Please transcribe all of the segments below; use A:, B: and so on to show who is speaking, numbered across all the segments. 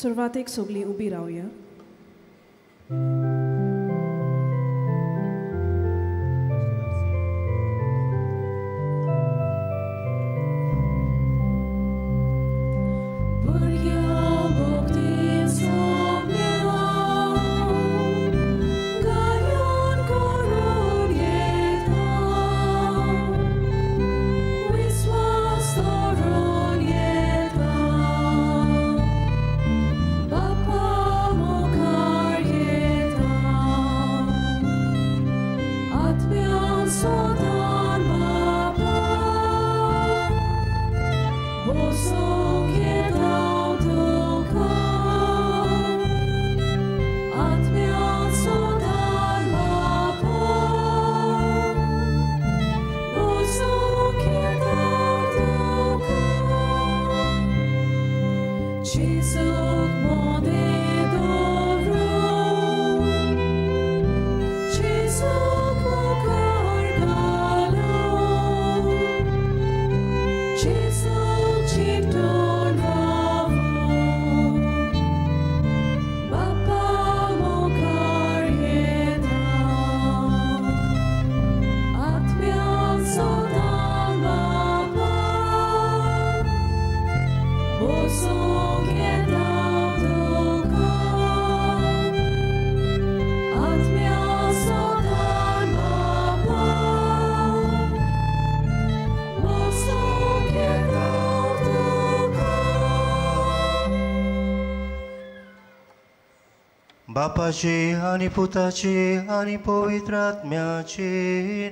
A: सुरवातेक सगळीं उबी रावया.
B: बापाचे आनी पुताचे आनी पवित्र आत्म्याचे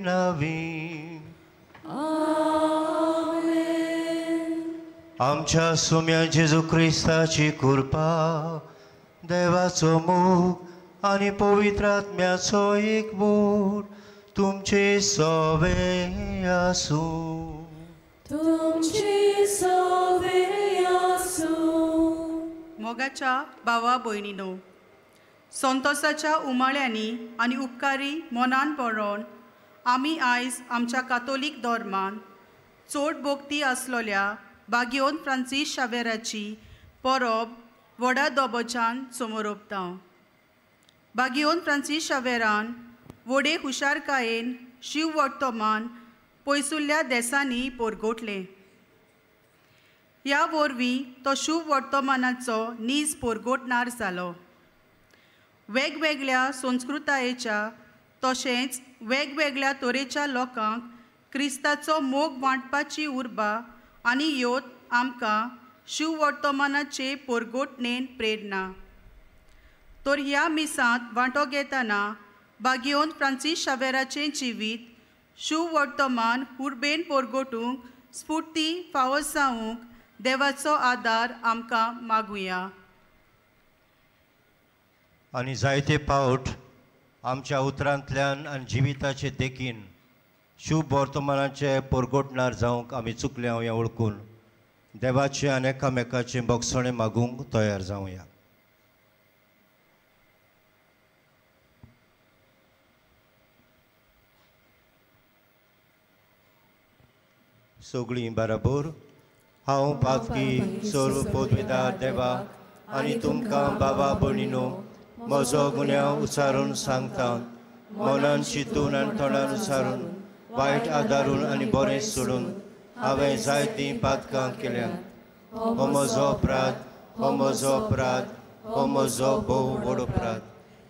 B: नांवी.
C: आमेन.
B: आमच्या सोम्या जेजू क्रिस्ताची कृपा, देवाचो मोग आनी पवित्र आत्म्याचो एकवट तुमचे सवे आसूं.
C: तुमचे सवे आसूं.
D: मोगाच्या भावा भयणीनो, संतोसाच्या उमाळ्यांनी आनी उपकारी मनान पळोवन आमी आयज आमच्या कातोलीक धर्मान चड भोक्ती आसलोल्या बागियोन फ्रांसीस शावेराची परब व्हडा दबोच्यान समोरोपता. बागियोन फ्रांसीस शावेरान व्हडे हुशारकायेन शिव वर्तमान पयसुल्ल्या देसांनी पोरगोटलें. ह्या वरवीं तो शुभ वर्तमानाचो नीज पोरगोटणार जालो. वेगवेगळ्या संस्कृतायेच्या तशेंच वेगवेगळ्या तरेच्या लोकांक क्रिस्ताचो मोग वांटपाची उर्बा आनी योत आमकां शिववर्तमानाचे पोरगोटणेन प्रेरणा. तर ह्या मिसांत वांटो घेतना बागियोन फ्रांसीस शावेराचें जिवीत शिववर्तमान उर्बेन पोरगोटूंक स्फूर्ती फावो जावंक देवाचो आदार आमकां मागुया.
B: आनी जायते पावट आमच्या उतरांतल्यान आनी जिविताचे देखीन शुभ वर्तमानाचे पोरगोटणार जावंक आमी चुकल्या हें वळखून देवाचें आनी एकामेकाचें भोगसणें मागूंक तयार जावया. सगळीं बराबर हांव पातकी सर्व पदवीदार देवा आनी तुमकां बाबा भयणीनो म्हजो गुन्यांव उचारून सांगता. मनान चिंतून आनी तोंडान उचारून वायट आदारून आनी बरें सोडून हांवें जायतीं पातकां केल्यांत. हो म्हजो अपराध, हो म्हजो अपराध, हो म्हजो भोव व्हड अपराध.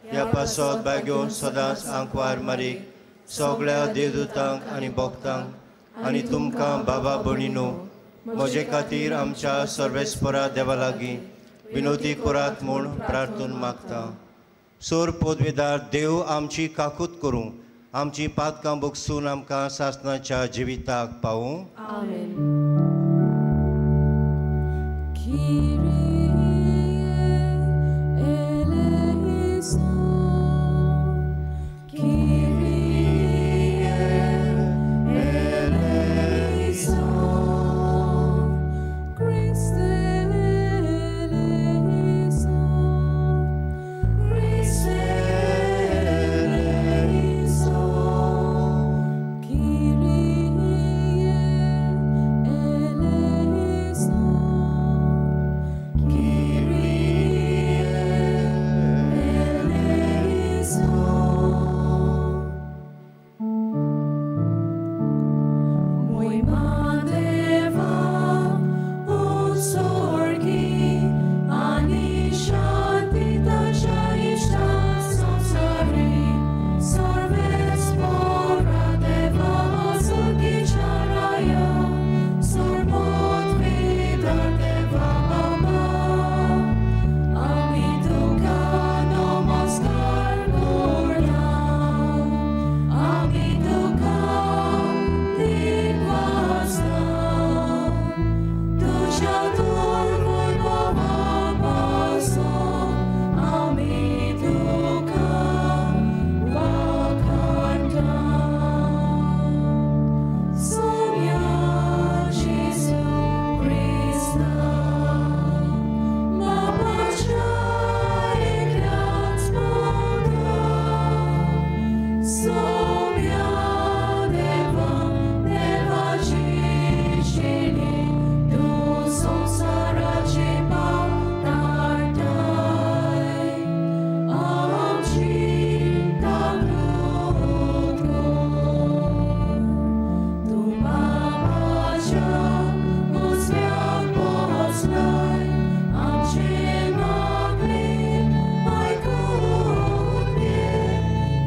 B: ह्या पासत बागेवन सदांच आंकवार मारीक सगळ्या देवदूतांक आनी भक्तांक आनी तुमकां बाबा भयणीनो म्हजे खातीर आमच्या सर्वेस्परा देवा लागीं विनोदी करात म्हूण प्रार्थून मागता. सोर पदवेदार देव आमची काकूत करूं, आमची पातकां भोगसून आमकां सासणाच्या जिविताक पावूं.
C: आमेन. Kyrie eleison. सोम्या देवा देवाची शेणी तूं संवसाराचे पाप काडटाय आमची जागृत कर तूं बाबाच्या उजव्याक बसलाय आमचे मागणें आयकून घे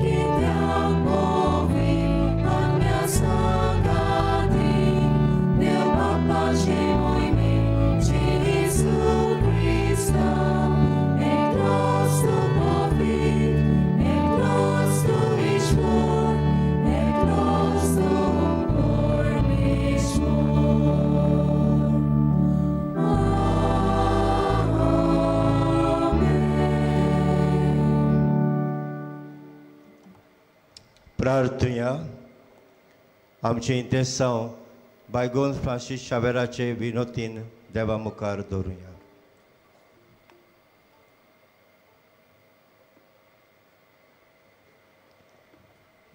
C: कित्याक पवित्र आत्म्या सांगातीन देव बापाचे मोहिमेन जेजू क्रिस्ता एकलोच तूं पवित्र एकलोच तूं ईश्वर एकलोच तूं परमेश्वर. आमेन.
B: प्रार्थुया. आमचें इंतेसांव बायगोन फ्रांसीस शावेराचे विनोतीन देवा मुखार दवरुया.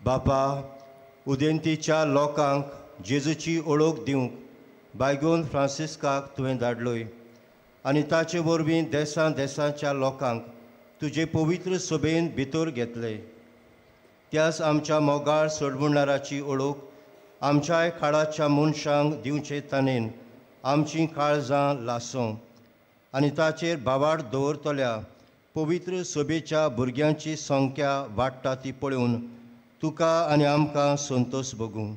B: बापा, उदेंतीच्या लोकांक जेजूची ओळख दिवंक बायगोन फ्रांसिस्काक तुवें धाडलोय आनी ताचे वरवीं देसां देसांच्या लोकांक तुजे पवित्र सभेन भितर घेतले. त्याच आमच्या मोगाळ सोडवणाराची ओळख आमच्याय काळाच्या मनशांक दिवचे ताणेन आमचीं काळजां लासूं आनी ताचेर भावार्थ दवरतल्या पवित्र सभेच्या भुरग्यांची संख्या वाडटा ती पळोवन तुका आनी आमकां संतोश भोगूं.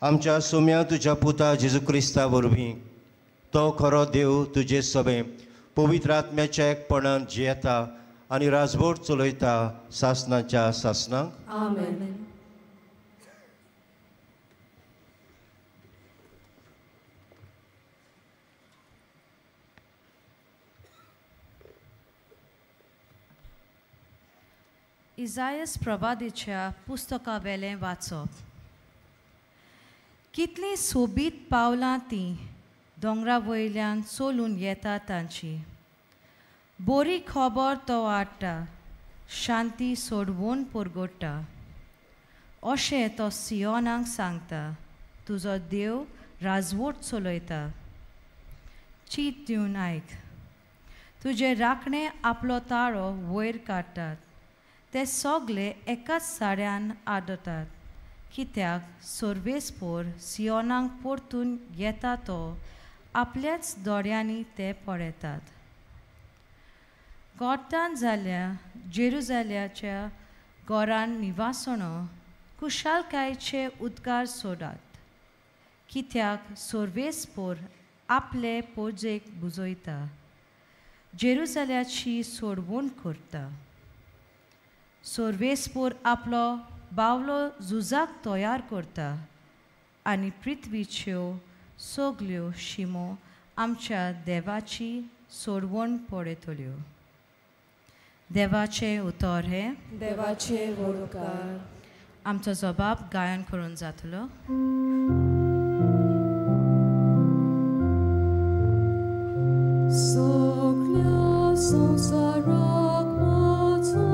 B: आमच्या सोम्या तुज्या पुता जेजू क्रिस्ता वरवीं तो खरो देव तुजे सभे पवित्र आत्म्याच्या एकपणान जियेता आनी राजवट चलयता सासनाच्या सासनाक.
C: आमेन.
E: इजायस प्रवादीच्या पुस्तकावेलें वाचप. कितलीं सोबीत पावलां तीं दोंगरा वयल्यान चलून येता तांची. बरी खबर तो हाडटा, शांती सोडवून परगट्टा. अशें तो सियोनाक सांगता, तुजो देव राजवट चलयता. चीत दिवन आयक, तुजे राखणे आपलो ताळो वयर काडटात, ते सगळे एकाच साड्यान आदतात. कित्याक सर्वेस्पोर सियोनाक परतून येता तो आपल्याच दोळ्यांनी ते पळयतात. गोठान जाल्या जेरुजाल्याच्या घरान निवासणो कुशालकायेचे उद्गार सोडात. कित्याक सर्वेस्पोर आपले पोजेक बुजयता, जेरुजाल्याची सोडवण करता. सर्वेस्पोर आपलो बावलो झुजाक तयार करता आनी पृथ्वीच्यो सगल्यो शिमो आमच्या देवाची सोडवण पळयतल्यो. देवाचें उतर हें
C: देवाचे वोडकार.
E: आमचो जबाब गायन करून जातलो.
C: सगल्या संवसाराक वाचा,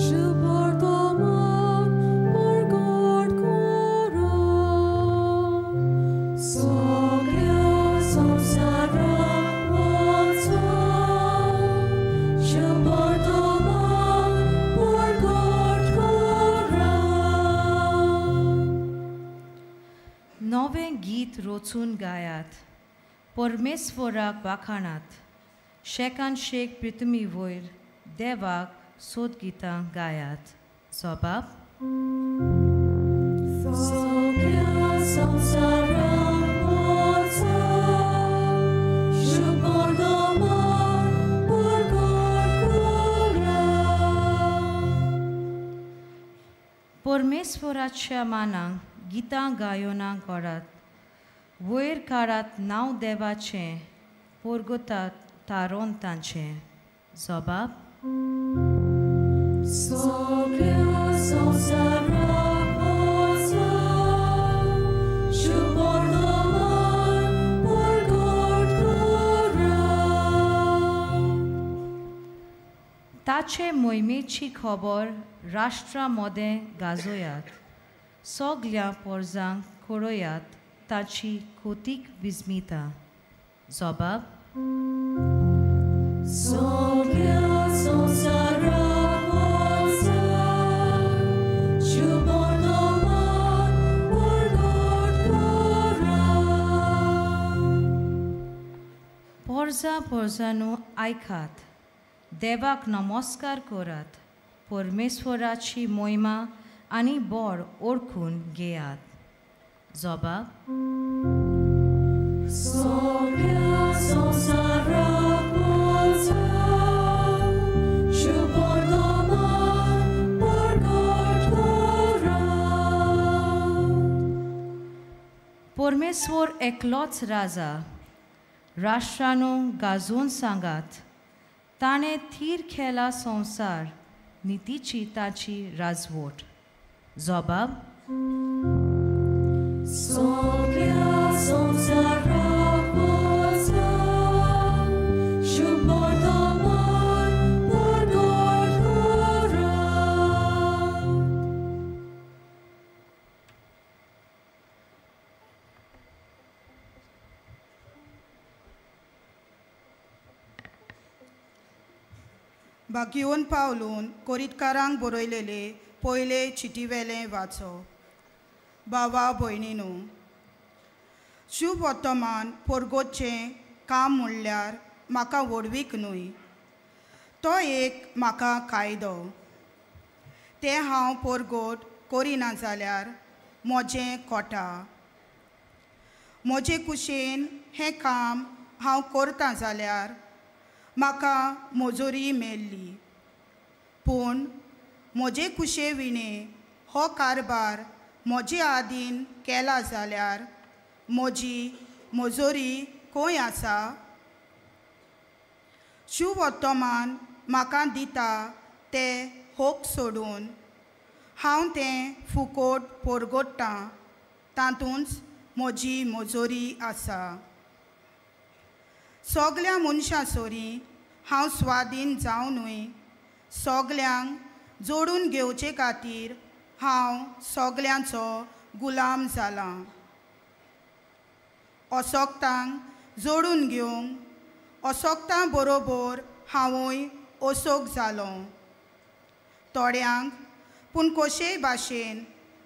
C: शुभवर्तमान परगट करा. सगल्या संवसाराक वाचा, शुभवर्तमान परगट करा.
E: नवें गीत रचून गायात, परमेश्वराक वाखाणात. शेकान शेक पृथ्वी वयर देवाक सोदगितां गायात. जबाब.
C: सगल्या संवसाराक वाचा, शुभवर्तमान परगट करा.
E: परमेश्वराच्या मानाक गितां गायोना घडात, वयर काडात नांव देवाचें, परगटात तारोन तांचें. जबाब.
C: सगल्या संवसाराक वाचा, शुभवर्तमान परगट करा.
E: ताचे मोहिमेची खबर राष्ट्रा मदें गाजोयात, सगल्या पोरजांक कळयात ताची कोतीक विस्मिता. जबाब.
C: सगल्या संवसाराक वचात, शुभवर्तमान परगट करात.
E: पोरजा पोरजानू आयकात, देवाक नमस्कार करात, परमेश्वराची मोहिमा आनी बोर ओळखून घेयात. जबाब.
C: सगल्या संवसाराक वचात, शुभवर्तमान परगट करात.
E: परमेश्वर एकलोच राजा, राष्ट्रानू गाजोवन सांगात, ताणें थीर केला संवसार, नितीची ताची राजवट. जबाब.
C: सगल्या संवसाराक वचात, शुभवर्तमान परगट करात.
D: बागयोन पावलून कोरितकारांक बरयलेले पयले चिटीवेलें वाचो. बाबा भयणीनू, शुभवर्तमान परगटचें काम म्हणल्यार म्हाका व्हडवीक न्हय, तो एक म्हाका कायदो. तें हांव परगट करिना जाल्यार म्हजें कोटा. म्हजे कुशेन हें काम हांव करतां जाल्यार म्हाका मजुरी मेळ्ळी, पूण म्हजे कुशे विणें हो कारभार म्हजे आदीन केला जाल्यार म्हजी मजुरी खंय आसा? शुभवर्तमान म्हाका दिता ते होक सोडून हांव तें फुकोट परगट्टां, तातूंच म्हजी मजुरी आसा. सगल्या मनशां सोरी हांव स्वाधीन जावनूय सगल्यांक जोडून घेवचे खातीर हांव सगल्यांचो गुलाम जालां. असोक्तांक जोडून घेवंक असोक्तां बरोबर हांवूय असोक जालो. थोड्यांक पूण कशेय भाशेन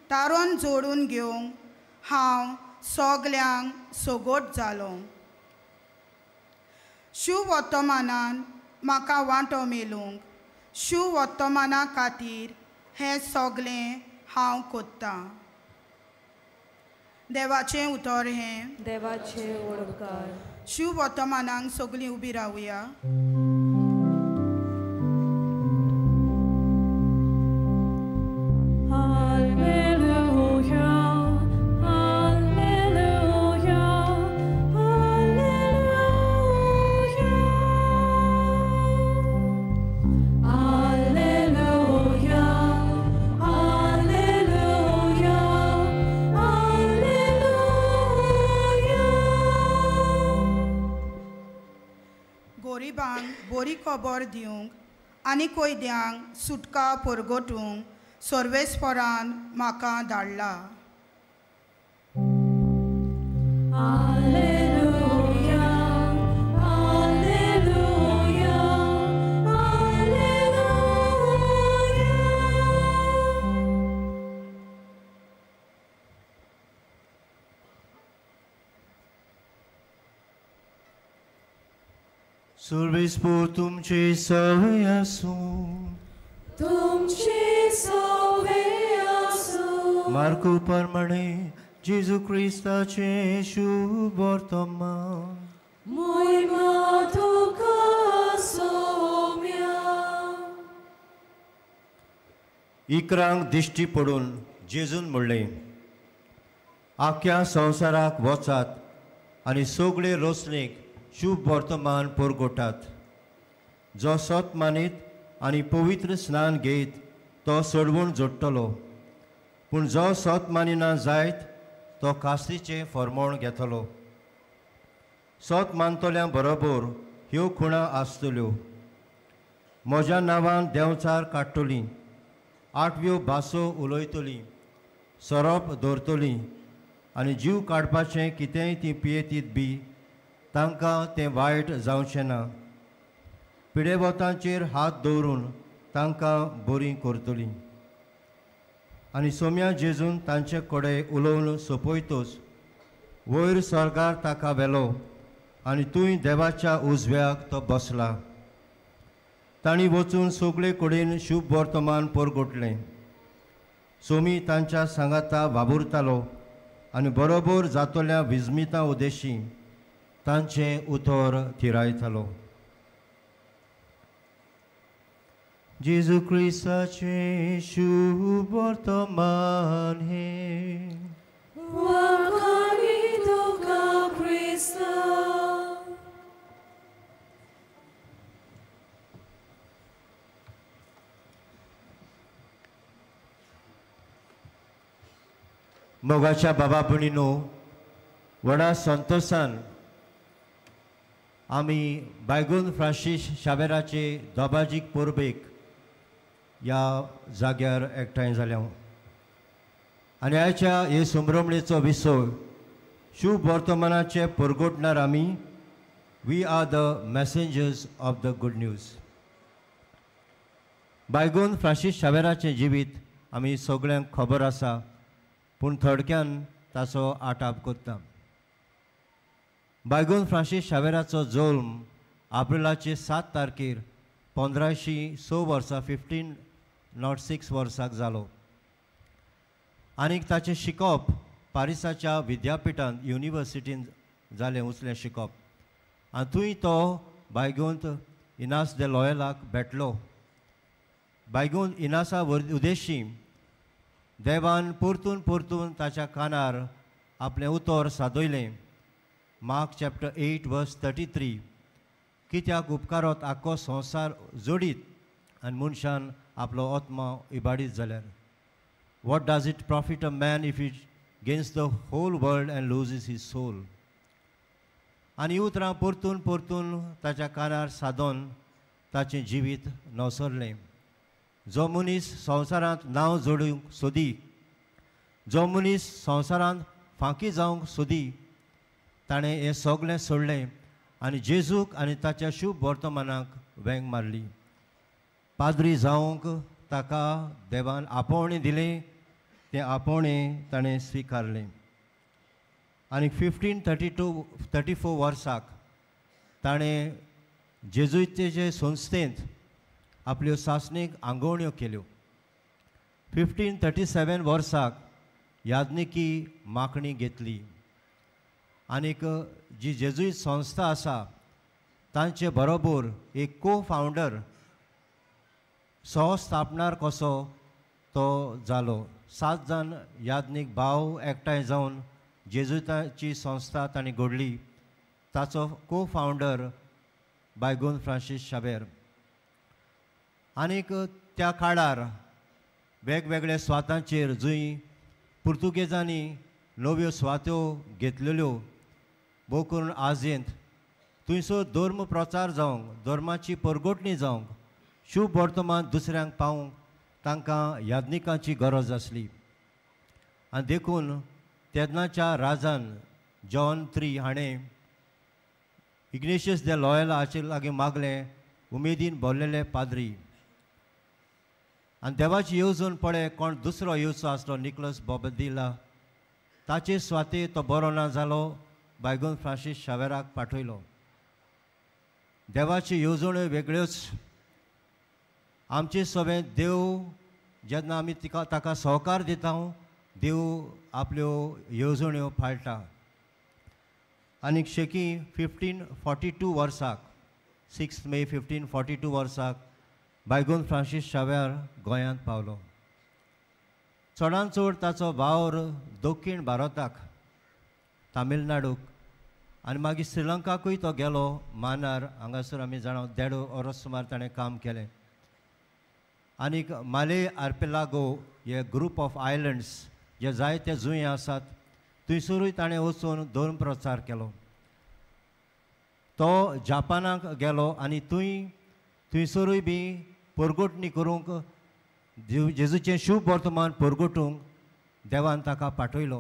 D: तारोन जोडून घेवंक हांव सगल्यांक सोगोट जालो. शुभवर्तमानान म्हाका वांटो मेळूंक शुभवर्तमाना खातीर हें सगलें हांव कोत्तां. देवाचें उतर हें.
A: देवाचे ओळकार.
D: शुभवर्तमानाक सगळीं उबी रावया.
C: Alleluia, Alleluia, Alleluia. Alleluia, Alleluia, Alleluia.
D: गोरिबांक बरी खबर दिवंक आनी कोयद्यांक सुटका परगटूंक सर्वेस्परान म्हाका धाडला.
C: Alleluia, Alleluia, Alleluia.
B: सर्वेस्पोर तुमचे सवे आसूं.
C: तुमचे सवे आसूं.
B: मार्को प्रमाणे जेजू क्रिस्ताचें शुभवर्तमान.
C: मोहिमा तुका सोम्या.
B: इकरांक दिश्टी पडून जेजून म्हणलें, आख्या संवसाराक वचात आनी सगळे रोसणेक शुभ वर्तमान परगटात. जो सत मानीत आनी पवित्र स्नान घेयत तो सोडवून जोडटलो, पूण जो सत मानिना जायत तो कास्तीचें फर्मोण घेतलो. सत मानतल्या बरोबर ह्यो खुणा आसतल्यो. म्हज्या नांवान देंवचार काडटलीं, आठव्यो भासो उलयतलीं, सोरोप दवरतलीं आनी जीव काडपाचें कितेंय तीं पियेतीत बी तांकां तें वायट जावचें ना। पिडेवतांचेर हात दवरून तांकां बरीं करतलीं। आनी सोम्या जेजून तांचे कडेन उलोवन सोंपयतच वयर स्वर्गार ताका व्हेलो आनी तूंय देवाच्या उजव्याक तो बसला। तांणी वचून सगळे कडेन शुभ वर्तमान परगटलें। सोमी तांच्या सांगाता वावुरतालो आनी बरोबर जातल्या विजमिता उदेशी तांचें उतर थिरायतालो। जेजू क्रिस्ताचें शुभ वर्तमान हें। मोगाच्या बाबा भयणीनो, व्हडा संतोशान आमी बायगून फ्रांसीस शावेराचे दोबाजीक परबेक ह्या जाग्यार एकठांय जाल्या आनी आयच्या हे संभ्रमणेचो विसय शुभ वर्तमानाचे परगटणार आमी। We are the messengers of the good news. बायगून Francis शावेराचें जिवीत आमी सगळ्यांक खबर आसा, पूण थोडक्यान ताचो आटाप करता। बायगून फ्रांसीस शावेराचो जल्म एप्रिलाचे 7 तारखेर 1506 वर्सा 1506 वर्साक जालो आनीक ताचें शिकप पारिसाच्या विद्यापिठांत युनिवर्सिटींत जालें, उचलें शिकप। आनी थंय तो बायगून इनास दे लॉयलाक भेटलो। बायगून इनासा उद्देशी देवान परतून परतून ताच्या कानार आपलें उतर सादयलें। मार्क चॅप्टर 8 वर्स 33, कित्याक उपकारोत आख्खो संवसार जोडीत आनी मनशान आपलो आत्मा इबाडीत जाल्यार। What does it profit a man if it gains the whole world and loses his soul. आनी उतरां परतून परतून ताच्या कानार सादोन ताचें जिवीत नवसरलें। जो मनीस संवसारांत नांव जोडूंक सोदी, जो मनीस संवसारांत फांकी जावंक सोदी, ताणें हें सगळें सोडलें आनी जेजूक आनी ताच्या शुभ वर्तमानाक वेंग मारली। पाद्री जावंक ताका देवान आपोवणें दिलें, तें आपोवणें ताणें स्विकारलें आनी 1532-34 वर्साक ताणें जेजुईतेचे संस्थेंत आपल्यो सासणीक आंगोवण्यो केल्यो। 1537 वर्साक याज्ञिकी मागणी घेतली आनीक जी जेजुईत संस्था आसा तांचे बरोबर एक को फावंडर सहस्थापणार कसो तो जालो। 7 जाण याज्ञीक भाव एकठांय जावन जेजुईताची संस्था तांणी घडली। ताचो को फावंडर बायगून फ्रांसीस शावेर। आनीक त्या काळार वेगवेगळ्या स्वातांचेर जंय पुर्तुगेजांनी नव्यो स्वात्यो घेतलेल्यो, भोव करून आजयेंत, थंयसर धर्म प्रचार जावंक, धर्माची परगटणी जावंक, शुभ वर्तमान दुसऱ्यांक पावूंक तांकां याज्ञिकांची गरज आसली। आनी देखून तेन्नाच्या राजान जॉन 3 हाणें इग्नेशियस दे लॉयला हाचे लागीं मागलें उमेदीन भरलेले पाद्री। आनी देवाची येवजण पळय कोण दुसरो येवचो आसलो, निकलस बोबदिला, ताचे स्वाते तो बरो ना जालो, बायगून फ्रांसीस शावेराक पाठयलो। देवाची येवजण्यो वेगळ्योच। आमचे सगळें देव जेन्ना आमी तिका ताका सहकार दिता, देव आपल्यो येवजण्यो पाळटा। आनी शेकी 1542 वर्साक 6 मे 1542 वर्साक बायगून फ्रांसीस शावेर गोंयांत पावलो। चडान चड ताचो वावर दक्षिण भारताक, तामिळनाडूक आनी मागीर श्रीलंकाकूय तो गेलो। मानार हांगासर आमी जाणा 1.5 वरस सुमार ताणें काम केलें। आनीक माले आर्पेलागो हे ग्रूप ऑफ आयलंड्स जे जायते जुंये आसात थंयसरूय ताणें वचून धर्म प्रचार केलो। तो जापानाक गेलो आनी थंय थंयसरूय बी परगटणी करूंक जेजूचें शुभ वर्तमान परगटूंक देवान ताका पाठयलो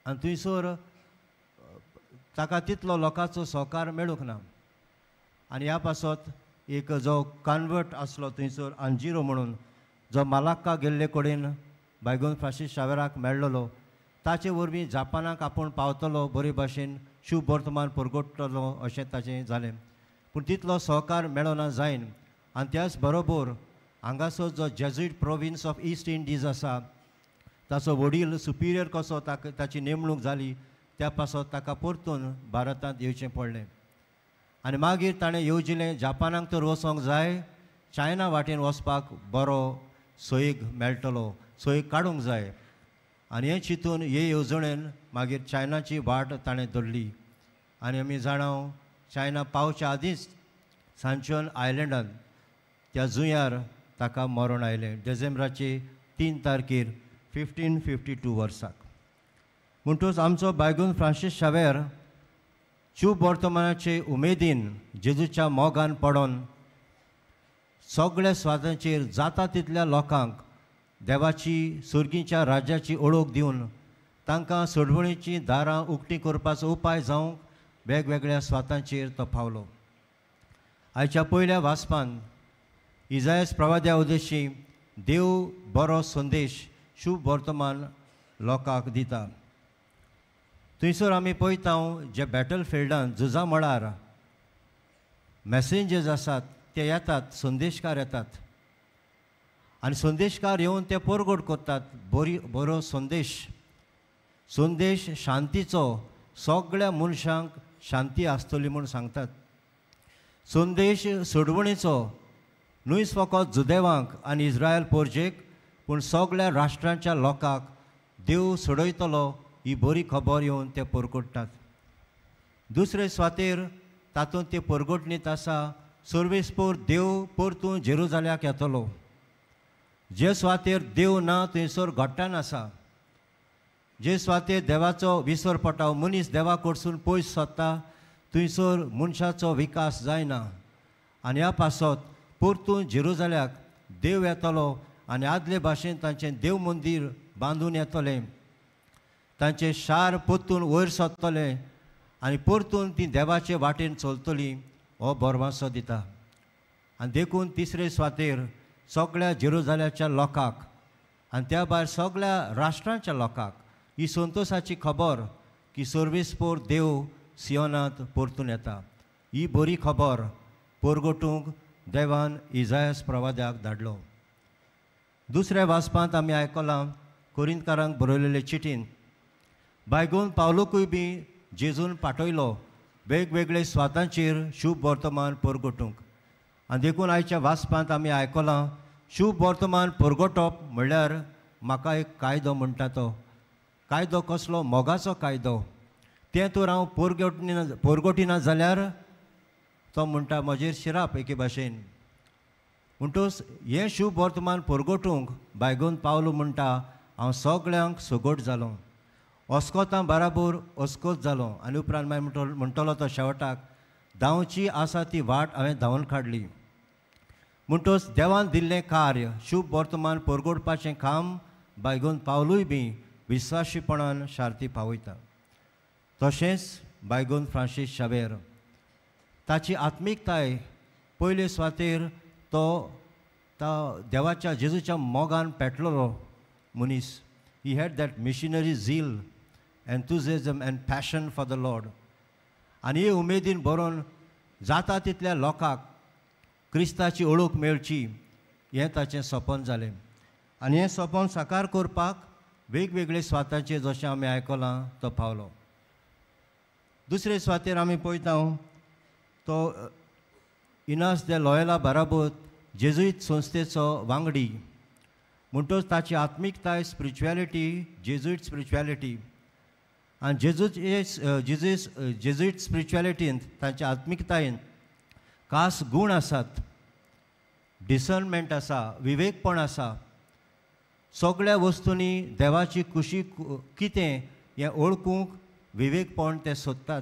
B: आनी थंयसर ताका तितलो लोकांचो सहकार मेळूंक ना. आनी ह्या पासत एक जो कॉन्वर्ट आसलो थंयसर अंजिरो म्हणून जो मालाक्का गेल्ले कडेन बायगून फ्रांसीस शावेराक मेळ्ळलो ताचे वरवीं जापानाक आपूण पावतलो बरे भाशेन शुभ वर्तमान परगटतलो अशें ताचें जालें. पूण तितलो सहकार मेळना जायन आनी त्याच बरोबर हांगासर जो Jesuit province of East Indies आसा ताचो वडील सुपिरियर कसो ताका ताची नेमणूक जाली त्या पासत ताका परतून भारतांत येवचें पडलें. आनी मागीर ताणें येवजिलें जापानाक तर वचोंक जाय, चायना वाटेन वचपाक बरो सोयीक मेळटलो, सोयीक काडूंक जाय. आनी हें चिंतून हे येवजणेन मागीर चायनाची वाट ताणें धरली. आनी आमी जाणा चायना पावच्या आदींच सांचोन आयलंडान त्या जुंयार ताका मरण आयलें डिसेंबराचे 3 तारखेर 1552 वर्साक. म्हणटूच आमचो बायगून फ्रांसीस शावेर शुभ वर्तमानाचे उमेदीन जेजूच्या मोगान पडोन सगळ्या स्वातांचेर जाता तितल्या लोकांक देवाची सुर्गीच्या राज्याची ओळख दिवन तांकां सोडवणीचीं दारां उक्तीं करपाचो उपाय जावंक वेगवेगळ्या स्वातांचेर तो पावलो. आयच्या पयल्या वाचपान इजायस प्रवाद्या उद्देशी देव बरो संदेश शुभ वर्तमान लोकांक दिता. थंयसर आमी पळयता जे बॅटल फिल्डान झुजा मळार मॅसेंजर्स आसात ते येतात, संदेशकार येतात आनी संदेशकार येवन ते परगट करतात बरी बरो संदेश, संदेश शांतीचो, सगळ्या मनशांक शांती आसतली म्हूण सांगतात. संदेश सोडवणीचो न्हूच फकत जुदेवांक आनी इस्रायल पोरजेक पूण सगळ्या राष्ट्रांच्या लोकांक देव सोडयतलो ही बरी खबर येवन ते परगट्टात. दुसरे स्वातेर तातूंत ते परगटणीत आसा सर्वेस्पोर देव परतून जेरुजाल्याक येतलो. जे स्वातेर देव ना थंयसर घट्टान आसा, जे स्वातेर देवाचो विसर पडटा, मनीस देवा कडसून पयस सोदता थंयसर मनशाचो विकास जायना. आनी ह्या पासत परतून जेरुजाल्याक देव येतलो आनी आदले भाशेन तांचें देव मंदीर बांदून येतलें, तांचें शार परतून वयर सोदतलें आनी परतून ती देवाचे वाटेन चलतली हो भरवंसो दिता. आनी देखून तिसरे स्वातेर सगळ्या जेरुजाल्याच्या लोकांक आनी त्या भायर सगळ्या राष्ट्रांच्या लोकांक ही संतोशाची खबर की सर्वेस्पोर देव सियोनांत परतून येता ही बरी खबर परगटूंक देवान इजायस प्रवाद्याक धाडलो. दुसऱ्या वाचपांत आमी आयकलां कोरिंतकारांक बरयलेले चिटीन बायगून पावलुकूय बी जेजून पाठयलो वेगवेगळे स्वातांचेर शुभ वर्तमान परगटूंक. आनी देखून आयच्या वाचपांत आमी आयकलां शुभ वर्तमान परगटप म्हणल्यार म्हाका एक कायदो म्हणटा तो कायदो कसलो, मोगाचो कायदो. तें तर हांव परगटिना जाल्यार तो म्हणटा म्हजेर शिराप एके भाशेन. म्हणटूच हें शुभ वर्तमान परगटूंक बायगून पावलो म्हणटा हांव सगळ्यांक सगट जालो, अस्कोतां बराबर अस्कोत जालो. आनी उपरांत मागीर म्हणटलो तो शेवटाक धांवची आसा ती वाट हांवें धांवन काडली. म्हणटूच देवान दिल्लें कार्य शुभ वर्तमान परगटपाचें काम बायगून पावलूय बी विस्वाशीपणान शार्ती पावयता. तशेंच बायगून फ्रांसीस शावेर ताची आत्मिकताय पयले सुवातेर तो देवाच्या जेजूच्या मोगान पेटलेलो मनीस. He had that missionary zeal, enthusiasm and passion for the Lord. आनी हे उमेदीन बरोवन जाता तितल्या लोकांक क्रिस्ताची ओळख मेळची हें ताचें सपन जालें. आनी हें सपन साकार करपाक वेगवेगळे स्वाताचेर जशें आमी आयकलां तो पावलो. दुसरे सुवातेर आमी पळयता तो इनास दे लॉयला बराबर जेजुईत संस्थेचो वांगडी. म्हणटच ताची आत्मिकताय स्पिरिच्युएलिटी जेजुईट स्पिरिच्युएलिटी आनी जेजुईट स्पिरिच्युएलिटींत तांच्या आत्मिकतायेन खास गूण आसात, डिसर्नमेंट आसा, विवेकपण आसा, सगळ्या वस्तूंनी देवाची खुशी कितें हें ओळखूंक विवेकपण ते सोदतात.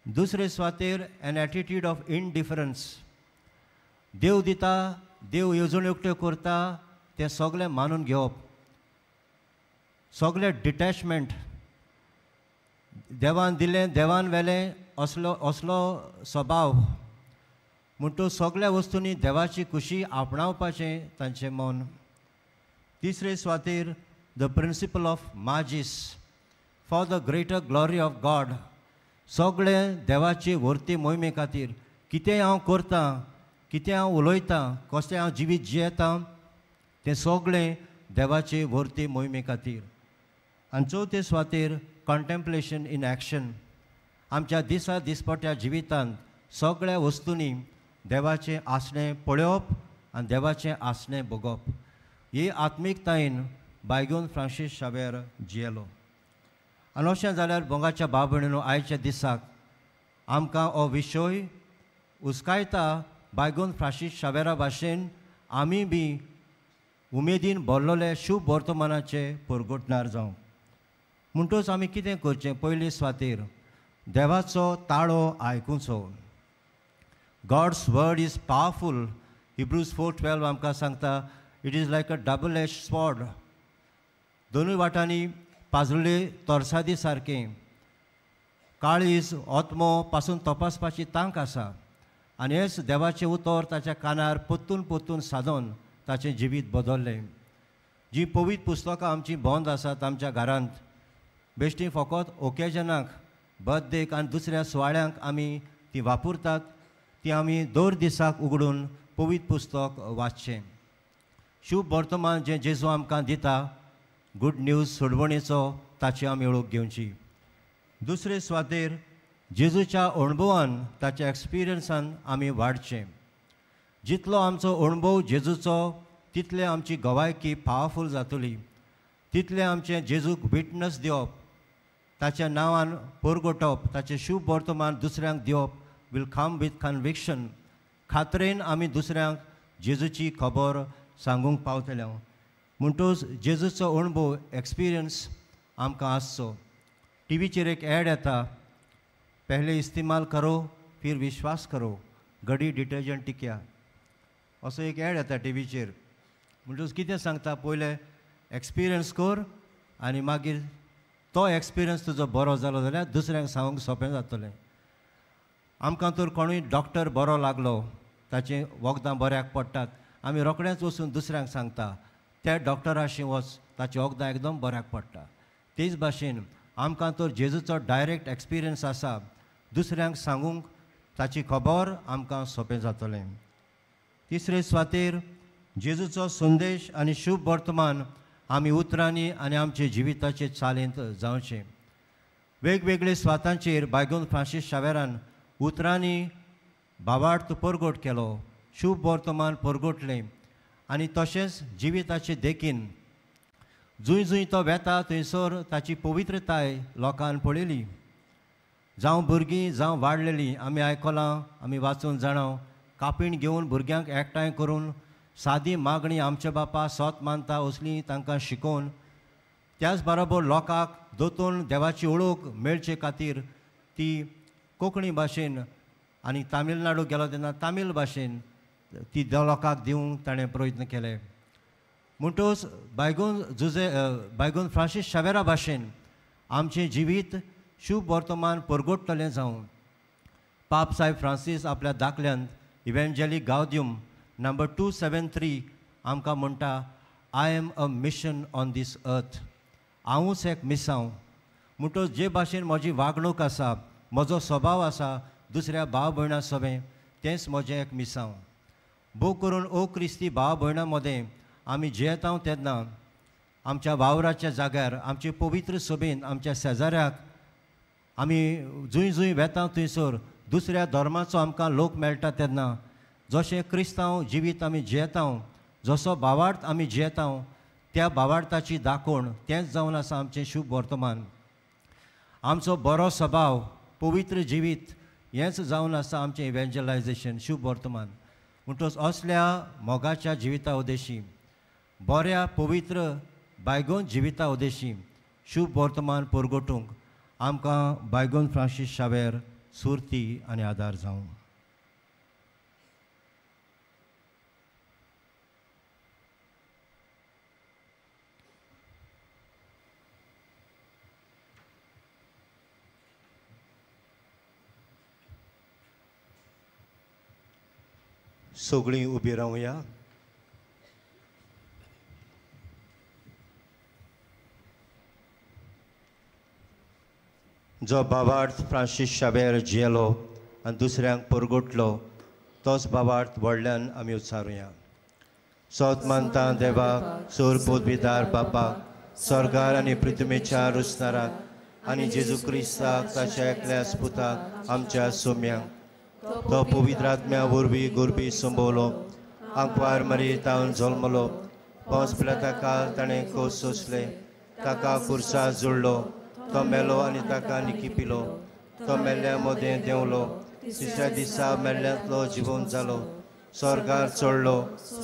B: दुसरे सुवातेर एन एटिट्यूड ऑफ इनडिफरन्स, देव दिता, देव येवजण्यो एकट्यो करता, तें सगळें मानून घेवप, सगळें डिटॅचमेंट, देवान दिलें देवान व्हेलें असलो असलो स्वभाव. म्हणटू सगळ्या वस्तूंनी देवाची खुशी आपणावपाचें तांचें मन. तिसरे सुवातेर the principle of magis for the greater glory of God. सगळें देवाची व्हरती मोहिमे खातीर कितें हांव करतां, कितें हांव उलयतां, कशें हांव जिवीत जियेतां, तें सगळें देवाचे व्हरती मोहिमे खातीर. आनी चवथे सुवातेर कॉन्टेम्पलेशन इन एक्शन. आमच्या दिसा दिसपट्या जिवितांत सगळ्या वस्तूंनी देवाचें आसणें पळोवप आनी देवाचें आसणें भोगप ही आत्मिकतायेन बायगून फ्रांसीस शावेर जियेलो. आनी अशें जाल्यार बोंगाच्या भाव भयणीनो, आयच्या दिसाक आमकां हो विशय उस्कायता. बायगून फ्रांसीस शावेरा भाशेन आमी बी उमेदीन भरलेले शुभ वर्तमानाचे परगटणार जावं. म्हणटूच आमी कितें करचें? पयले सुवातेर देवाचो ताळो आयकुचो. God's word is powerful. Hebrews 4:12 आमकां सांगता, it is like a double edge sword. दोनूय वाटांनी पाजळ्ळे तरसादी सारकें काळीज आत्मो पासून तपासपाची तांक आसा. आनी हेच देवाचें उतर ताच्या कानार परतून परतून सादोवन ताचें जिवीत बदल्लें. जीं पवित्र पुस्तकां आमचीं बंद आसात आमच्या घरांत, बेश्टीं फकत ओकेजनाक, बर्थडेक आनी दुसऱ्या सुवाळ्यांक आमी ती वापरतात, ती आमी दर दिसाक उगडून पवित्र पुस्तक वाचचें. शुभ वर्तमान जें जेजू आमकां दिता, गुड न्यूज सोडवणेचो, ताची आमी वळख घेवची. दुसरे सुवातेर जेजूच्या अणभवान, ताच्या एक्सपिरियन्सान आमी वाडचें. जितलो आमचो अणभव जेजूचो तितले आमची गवायकी पावरफूल जातली, तितलें आमचें जेजूक विटनस दिवप, ताच्या नांवान परगटप, ताचें शुभ वर्तमान दुसऱ्यांक दिवप will come with conviction. खात्रेन आमी दुसऱ्यांक जेजूची खबर सांगूंक पावतले. म्हणटूच जेजूचो अणभव एक्सपिरियन्स आमकां आसचो. टिवीचेर एक एड येता, पहले इस्तेमाल करो फिर विश्वास करो, गडी डिटर्जंट टिक्या, असो एक एड येता टिवीचेर. म्हणटूच कितें सांगता, पयलें एक्सपिरियन्स कर आनी मागीर तो एक्सपिरियन्स तुजो बरो जालो जाल्यार दुसऱ्यांक सांगूंक सोंपें जातलें. आमकां तर कोणूय डॉक्टर बरो लागलो, ताचें वखदां बऱ्याक पडटात, आमी रोखडेंच वचून दुसऱ्यांक सांगता त्या डॉक्टराशी वच, ताचीं वखदां एकदम बऱ्याक पडटा. तेच भाशेन आमकां तर जेजूचो डायरेक्ट एक्सपिरियन्स आसा, दुसऱ्यांक सांगूंक ताची खबर आमकां सोंपें जातलें. तिसरे सुवातेर जेजूचो संदेश आनी शुभ वर्तमान आमी उतरांनी आनी आमचे जिविताचे चालींत जावचें. वेगवेगळे सुवातांचेर बायगून फ्रांसीस शावेरान उतरांनी भावार्थ परगट केलो, शुभ वर्तमान परगटलें आनी तशेंच जिविताचे देखीन जंय जंय तो वेता थंयसर ताची पवित्रताय लोकान पळयली. जावं भुरगीं जावं वाडलेलीं, आमी आयकलां, आमी वाचून जाणां, कापीण घेवन भुरग्यांक एकठांय करून सादी मागणी आमच्या बापा सोत मानता असली तांकां शिकोवन, त्याच बरोबर लोकांक दोतोन देवाची वळख मेळचे खातीर ती कोंकणी भाशेन आनी तामिळनाडू गेलो तेन्ना तामीळ भाशेन ती लोकांक दिवंक ताणें प्रयत्न केले. म्हणटूच बायगून जुजे बायगून फ्रांसीस शावेरा भाशेन आमचें जिवीत शुभ वर्तमान परगटतलें जावं. पाप साहेब फ्रांसीस आपल्या दाखल्यांत इव्हेंजेली गावद्यूम नंबर 273 आमकां म्हणटा, I am a mission on this earth. हांवूच एक मिसांव. म्हणटूच जे भाशेन म्हजी वागणूक आसा, म्हजो स्वभाव आसा दुसऱ्या भाव भयणां सवें, तेंच म्हजें एक मिसांव. भोव करून ओ क्रिस्ती भाव भयणां मदें आमी जियेता तेन्ना आमच्या वावराच्या जाग्यार, आमचे पवित्र सभेन, आमच्या शेजाऱ्याक आमी जंय जंय वेता थंयसर दुसऱ्या धर्माचो आमकां लोक मेळटा तेन्ना जशें क्रिस्तांव जिवीत आमी जियेता, जसो भावार्थ आमी जियेता, त्या भावार्थाची दाखोवण तेंच जावन आसा आमचें शुभ वर्तमान. आमचो बरो स्वभाव, पवित्र जिवीत हेंच जावन आसा आमचें इव्हेंजलायजेशन, शुभ वर्तमान. म्हणटच असल्या मोगाच्या जिविता उद्देशी, बऱ्या पवित्र बायगोन जिविता उद्देशी शुभ वर्तमान परगटूंक आमकां बायगोन फ्रांसीस शावेर सुरती आनी आदार जावं. सगळीं उबी रावया. जो बाबार्थ फ्रांसीस शावेर जियेलो आनी दुसऱ्यांक परगटलो तोच बाबार्थ व्हडल्यान आमी उच्चारुया. सोत मानता देवाक, सोर पोदविदार बापाक, स्वर्गार आनी पृथ्वीच्या रुसनाराक आनी जेजू क्रिस्ताक ताच्या एकल्या पुताक आमच्या सोम्यांक, तो पवित्र आत्म्या वरवीं गोरबी संबवलो, आंकवार मरी तावन जल्मलो, पावस पिलाता ताणें खोस सोंसले, ताका कुर्सा जोडलो, तो मेलो आनी ताका निकिपिलो, तो मेल्ल्या मदें देंवलो, तिसऱ्या दिसा मेल्ल्यांतलो जिवन जालो, स्वर्गार चडलो,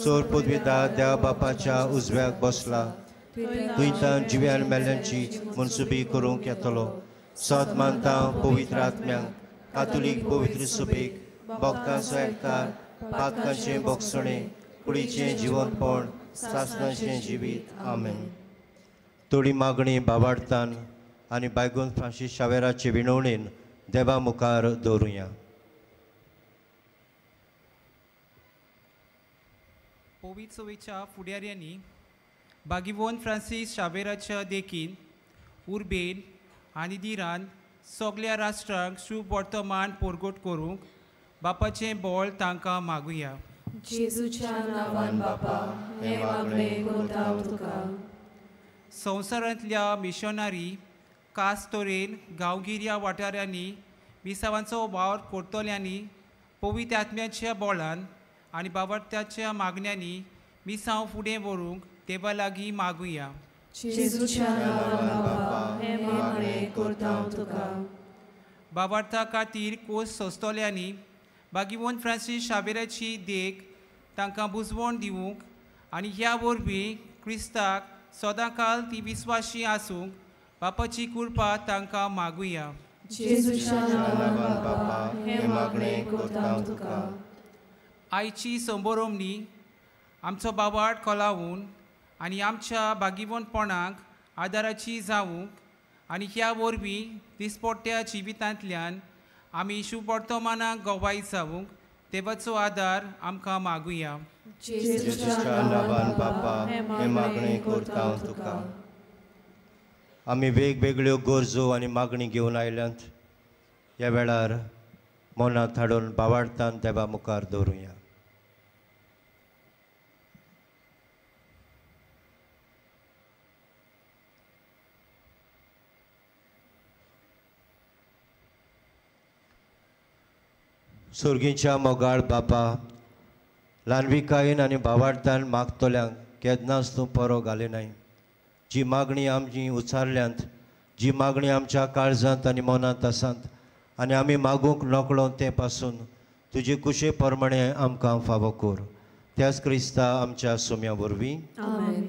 B: चोर पदवीदार देवा बापाच्या उजव्याक बसला, थंयच्यान जिव्यान मेल्ल्यांची मनसुबी करूंक येतलो. सत मानता पवित्र आत्म्यांक, कातोलीक पवित्र सुबेक, भक्तांचो एकतार, पातकांचें बोगसणें, कुडीचें जिवंतपण, सासणाचें जिवीत. आमेन. थोडी मागणी बाबाडतान आनी बायगून फ्रांसीस शावेराचे विनवणेन देवा मुखार दवरुया.
F: कोवीड चोवीच्या फुडाऱ्यांनी बागीवोन फ्रांसीस शावेराच्या देखीन उर्बेन आनी दिरान सगल्या राष्ट्रांक शुभ वर्तमान परगट करूंक बापाचें बळ तांकां मागुया.
C: जेजूच्या नांवान बापा हें मागणें करता तुका.
F: संवसारांतल्या मिशनरी खास तरेन गांवगिऱ्या वाठारांनी मिसावांचो वावर करतल्यांनी पवित्र आत्म्याच्या बळान आनी बाबत्याच्या मागण्यांनी मिसांव फुडें व्हरूंक देवा लागीं मागुया.
C: जेजूच्या नांवान बापा हें मागणें करता तुका.
F: बाबार्था खातीर कोस सोंसतल्यांनी बागीवोन फ्रांसीस शावेराची देख तांकां बुजवण दिवंक आनी ह्या वरवीं क्रिस्ताक सदांकाल ती विस्वाशी आसूंक बापाची कृपा तांकां मागुया.
C: जेजूच्या नांवान बापा हें मागणें करता तुका.
F: आयची संबोरोमणी आमचो बाबाट कोलावून आनी आमच्या बागीवनपणाक आदाराची जावंक आनी ह्या वरवीं दिसपट्ट्या जिवितांतल्यान आमी शुभ वर्तमानाक गवाय जावंक देवाचो आदार आमकां मागुया.
B: जेजूच्या नांवान बापा हें मागणें करता तुका. आमी वेगवेगळ्यो गरजो आनी मागणी घेवन आयल्यात. ह्या वेळार मनांत हाडून बावाडतान देवा मुखार दवरुया. सोर्गीच्या मोगाळ बापा, ल्हानविकायेन आनी बावाडतान मागतल्यांक केन्नाच तूं परो घालिनाय. जी मागणी आमची उच्चारल्यांत, जी मागणी आमच्या काळजांत आनी मनांत आसात आनी आमी मागूंक नकळो तें पासून तुजे कुशे प्रमाणे आमकां फावो कर. त्याच क्रिस्ता आमच्या सोम्या वरवीं.
C: आमेन.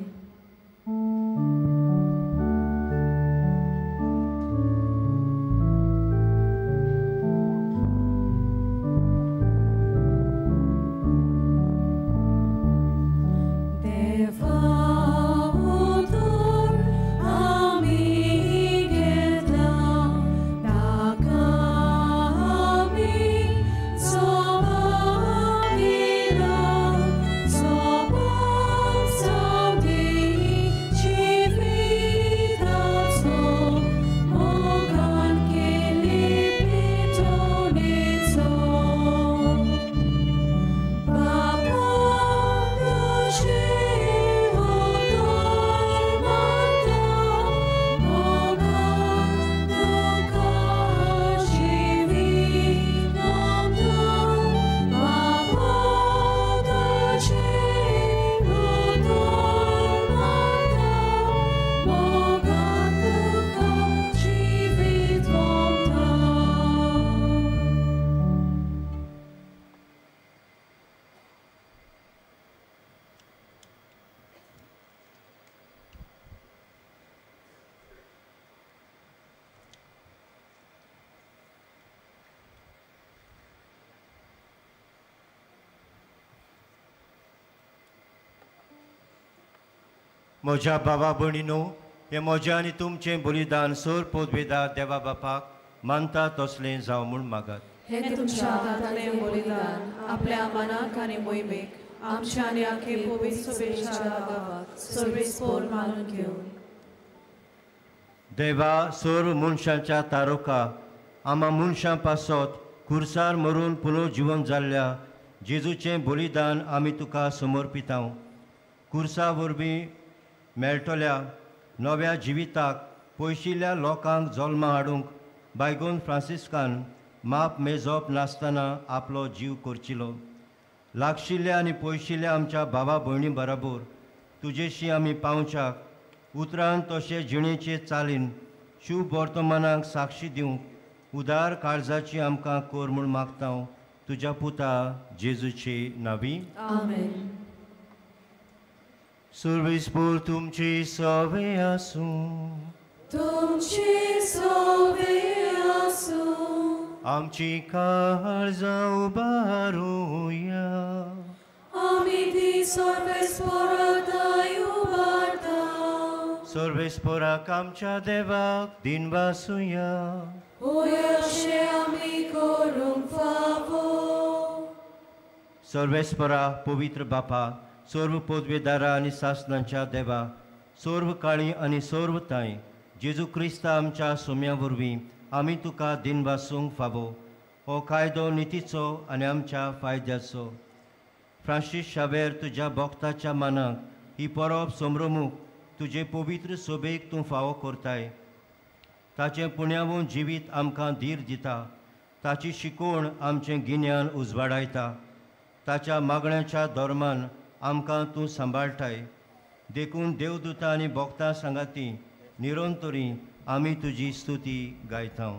B: म्हज्या बाबा भयणीनो, हें म्हजें आनी तुमचें बलिदान सोर पोदवेदा देवा बापाक मानता तसलें जावं म्हूण मागात.
C: हें तुमच्या हातांतलें बलिदान आपल्या मनाक आनी मोहिमेक आमच्या आनी आखे पवित्र सभेच्या गांवाक सर्वेस्पोर मानून घेवन.
B: देवा सर्व मनशांच्या तारोका आमा मनशां पासत खुर्सार मरून पुनर्जिवन जाल्ल्या जेजूचें बलिदान आमी तुका समर्पितांव. खुर्सा वरवीं मेळटल्या नव्या जिविताक पयशिल्ल्या लोकांक जल्मा हाडूंक बायगोन फ्रांसिस्कान माप मेजप नासतना आपलो जीव करचिलो. लागशिल्ल्या आनी पयशिल्ल्या आमच्या भावा भयणी बराबर तुजेशी आमी पावच्याक उतरान तशें जिणेचे चालीन शुभ वर्तमानाक साक्षी दिवंक उदार काळजाची आमकां कर म्हूण मागता तुज्या पुता जेजूचे नावी.
C: आमेन.
B: सर्वेस्पोर तुमची सवे आसूं.
C: तुमची सवे आसूं.
B: आमची काळजां उबारुया.
C: आमी ती सर्वेस्पोराक उबारता.
B: सर्वेस्पोराक आमच्या देवाक दिनवासुया.
C: अशें आमी करूंक फावो.
B: सर्वेस्पोरा पवित्र बापा, सर्व पदवेदारा आनी सासनांच्या देवा, सर्व काळी आनी सर्व तांय जेजू क्रिस्ता आमच्या सोम्या वरवीं आमी तुका दिनवासूंक फावो. हो कायदो नितीचो आनी आमच्या फायद्याचो. फ्रांसीस शावेर तुज्या भक्ताच्या मानाक ही परब संभ्रमूक तुजे पवित्र सोबेक तूं फावो करताय. ताचें पुण्यावून जिवीत आमकां धीर दिता. ताची शिकवण आमचें गिन्यान उजवाडायता. ताच्या मागण्याच्या धर्मान आमकां तूं सांबाळटाय. देखून देवदूतां आनी भक्तां सांगाती निरंतरी आमी तुजी स्तुती गायता.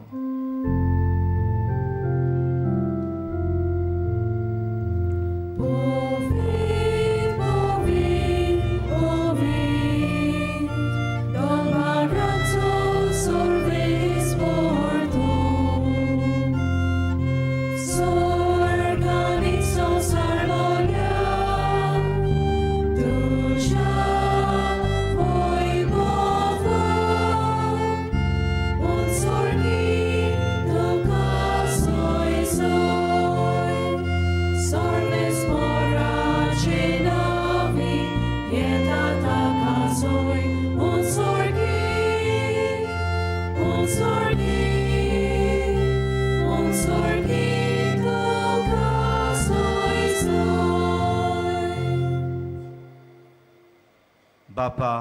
B: बापा,